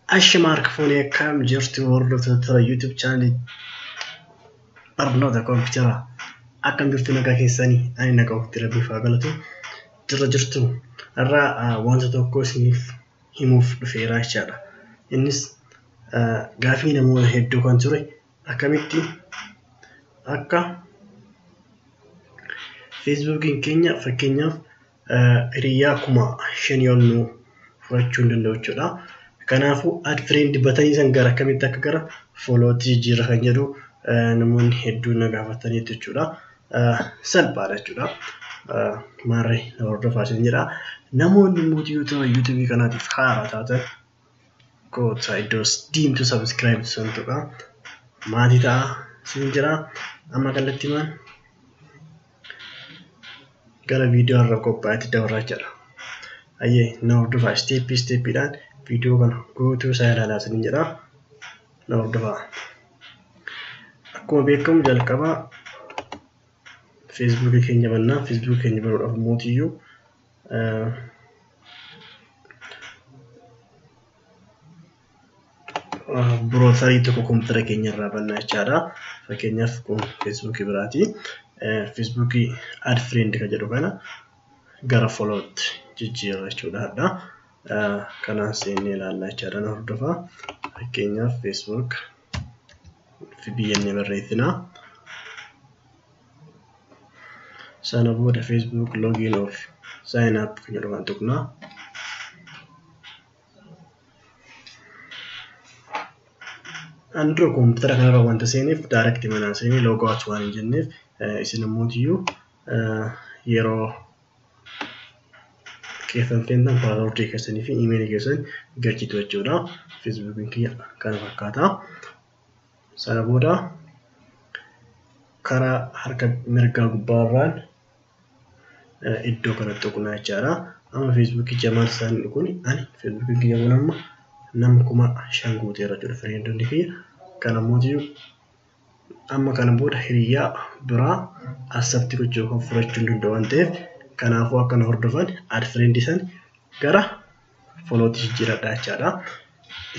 Ashama harka fuunee akkam jirtu hordoftoota YouTube chaanalii barnoota kompiitaraa akkam jirtu nagaa keessanii ani nagaa ofitti rabbiif haa galatu jirra jirtu irraa wanta tokko isiniif himuuf dhufeera jechaadha. Innis gaafii namoota hedduu kan ture akkamitti akka feesbuukiin keenya fakkeenyaaf hiriyaa 5,000 ol nu fudhachuu hin danda'u jechuudha. Kanaafuu add friend batanii san gara akkamitti akka gara foolootti jijjiirra kan jedhu namoonni hedduun na gaafataniitu jechuudha. Salphaadha jechuudha. Maarree na hordofaa isin jedha. Namoonni immoo yuutuubii kanaatiif haaraa taatan koota iddoo diimtuu subscribe san tuqa. Maatii ta'a isin jira. Amma kallattiimaan gara viidiyoo har'a qophaa'etti dabarraa jechuudha. Ayyee na hordofaa isteeppii isteeppiidhaan viidiyoo kana guutuu isaa ilaalaa isin jedha. Na hordofaa. Akkuma beekamu jalqaba feesbuukii keenya bannaa. Feesbuukii keenya banuudhaaf mootiyyuu biroozarii tokko kompiitara keenya irraa bannaa jechaadha. Fakkeenyaaf kun feesbuukii biraati. Feesbuukii add friend kan jedhu kana gara foolootti jijjiirra jechuudha. Kanaan seennee ilaallaa jechaadha. Na hordofaa. Fakkeenyaaf Facebook biyyannee barreessinaa. Sana booda Facebook login or sign up kan jedhu kan tuqnaa. Ani dura kompiitara kanarra wanta seeneef direct manaa seenee log out waan hin jenneef isin immootiyyuu yeroo keessan seentan paaswoordii keessanii fi iimeelii keessan galchitu jechuudha. Feesbuukiin kiyya kana fakkaata. Sana booda karaa harka mirgaa gubbaarraan iddoo kanatti tuqnaa jechaadha. Amma feesbuukii Jamaal Saanii kun ani feesbuukiin kiyya kun amma nama 5,000 guuteera jechuudha fireendonni kiyya. Kana mootiyyuu amma kana booda hiriyaa biraa accept gochuu kan fudhachuu hin danda'u waan ta'eef kanaafuu akka na hordofan add friend san gara foolootti jijjiiradha jechaadha.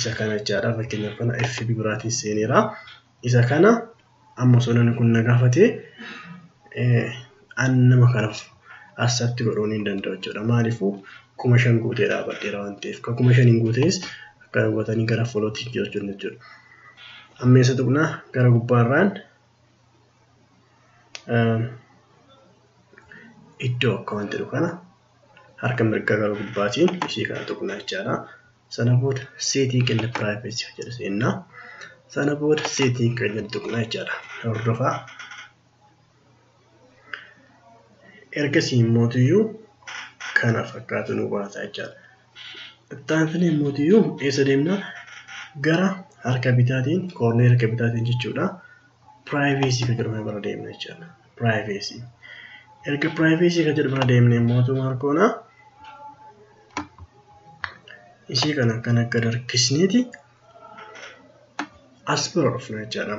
Isa kana jechaadha. Fakkeenyaaf kana FB biraatiin seeneera. Isa kana amma osoo namni kun na gaafatee ani nama kanaaf accept godhuu hin danda'u jechuudha. Maaliifuu 5,000 guutee dhaabbadheera waan ta'eef. Kan 5,000 hin guutees akka hubatanii gara foolootti jijjiirachuu jechuudha. Amma eessa tuqnaa gara gubbaarraan iddoo akka wanti jedhu kana harka mirgaa gara gubbaatiin ishee kana tuqnaa jechaadha. Sana booda setting and privacy jedhu seennaa. Sana booda setting kan jedhu tuqnaa jechaadha. Hordofaa. Ergasii mootiyyuu kana fakkaatu nu baasa jechaadha. Itti mootiyyuu eessa deemnaa? Gara harka bitaatiin koorneer harka bitaatiin jechuudha. Privacy kan jedhu bira deemna jechaadha. Privacy. Erga privacy kan jedhu bira deemnee mootummaa harkoonaa ishee kana kan akka darkisneeti as bira dhufna jechaadha.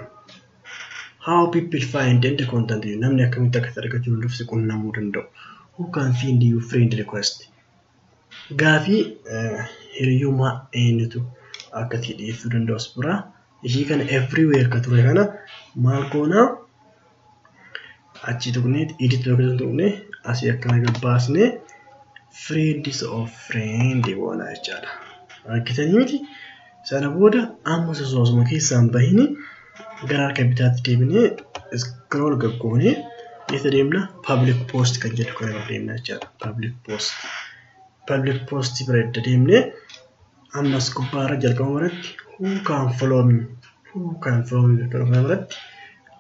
How people find and content you namni akkamitti akka argachuu danda'u si qunnamuu danda'u. Who can send you friend request? Gaafii hiriyyummaa eenyutu akkasii dhiyeessuu danda'u as bira. Ishii kana everywhere ka ture kana maal goonaa achi tuqnee edit yookiin tuqnee asii akkana gabbaasnee friends of friend goona jechaadha. Argitanii miti? Sana booda amma sosoosuma keessaan bahini gara harka bitaatti deebinee scroll gaggoonee eessa deemna? Public post kan jedhu kana bira deemna jechaadha. Public post. Public post bira edda deemnee ammas gubbaarra jalqaba biratti who can follow me? Who can follow me kana biratti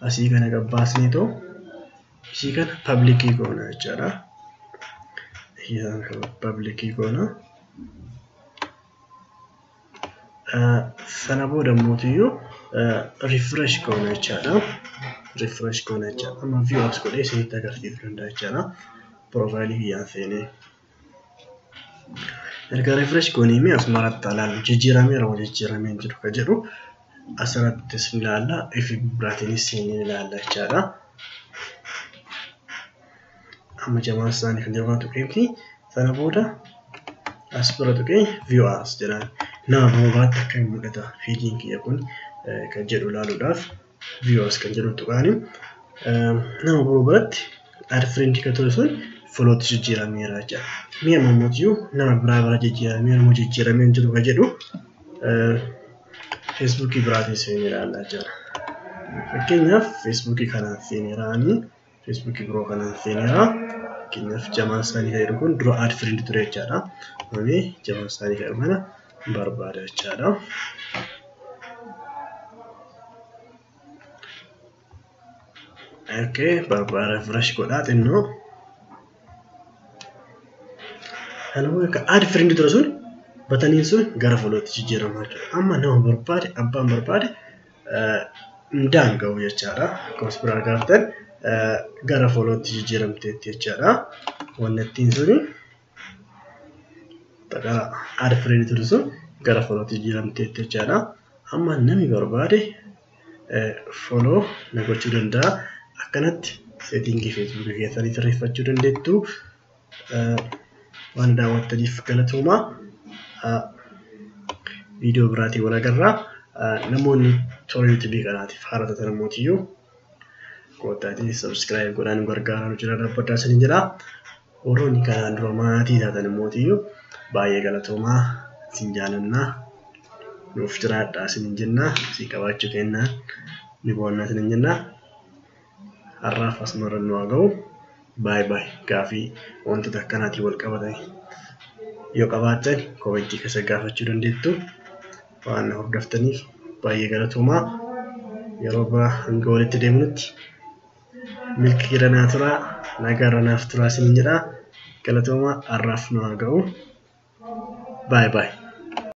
asii kana gabbaasnee too ishii kana publicii goona jechaadha. Ishii kana publicii goona. Sana booda mootiyyuu refresh goona jechaadha. Refresh goona jechaadha. Amma view as godhee isinitti agarsiisuu danda'a jechaadha. Profaayilii kiyyaan seenee. Erga refresh goonee mee asumarratti ilaallu jijjiirameera moo jijjiiramee hin jiru kan jedhu asirrattis ni ilaalla. FB biraatiinis seenee ilaalla jechaadha. Amma Jamaal Saanii kan jedhu kana tuqeemti. Sana booda as bira tuqee view as jedhaan. Nama biroo biratti akkamiin mul'ata feediin kiyya kun kan jedhu ilaaluudhaaf viewers kan jedhu tuqaani. Nama biroo biratti add friend kan ture sun followtti jijjiirameera jechuudha. Mi'a ammoo nama biraa bira jijjiirameera moo jijjiiramee hin jiru kan jedhu Feesbuukii biraatiin seenee ilaallaa jechuudha. Fakkeenyaaf Feesbuukii kanaan seeneeraanii Feesbuukii biroo kanaan seeneera. Fakkeenyaaf Jamaal Saanii kan jedhu kun dura add friend ture jechaadha. Namni Jamaal Saanii kan jedhu kana barbaada jechaadha. Okay, barbaada refresh godhaa xinnoo. Kanaafuu akka add friend ture sun bataniin sun gara followtti jijjiirama jechuudha. Amma nama barbaade abbaan barbaade hin ga'u jechaadha. Akkuma as biraa argaa gara followtti jijjiiramteetti jechaadha. Wannattiin suni add friend ture sun gara followtti jijjiiramteetti jechaadha. Amma namni barbaade follow na gochuu danda'a. Akkanatti seetingii Feesbuukii keessanii sirreeffachuu dandeettu. Waan daawwattaniif galatoomaa. Viidiyoo biraatiin wal agarraa. Namoonni toora yuutuubii kanaatiif haala taatan mootiyyuu koottaatii subscribe godhaa nu gargaaraa nu jira dhaabbadhaa isiniin jedha. Warroonni kanaan dura maatii taatan mootiyyuu baay'ee galatoomaa isin jaalannaa nuuf jiraadhaa isiniin jennaa isin qabaachuu kennaa ni boonnaa isiniin jennaa. Har'aaf asumarra nu haa ga'u. Baay'ee baay'ee gaafii wantoota akkanaatiin wal qabatan yoo qabaattan koomentii keessa gaafachuu dandeettu. Waan hordoftaniif baay'ee galatoomaa. Yeroo biraa hanga walitti deemnutti milkii irra naa turaa, nagaa irra naaf turaa isiniin jedha. Galatoomaa har'aaf nu haa ga'u. Baay'ee baay'ee.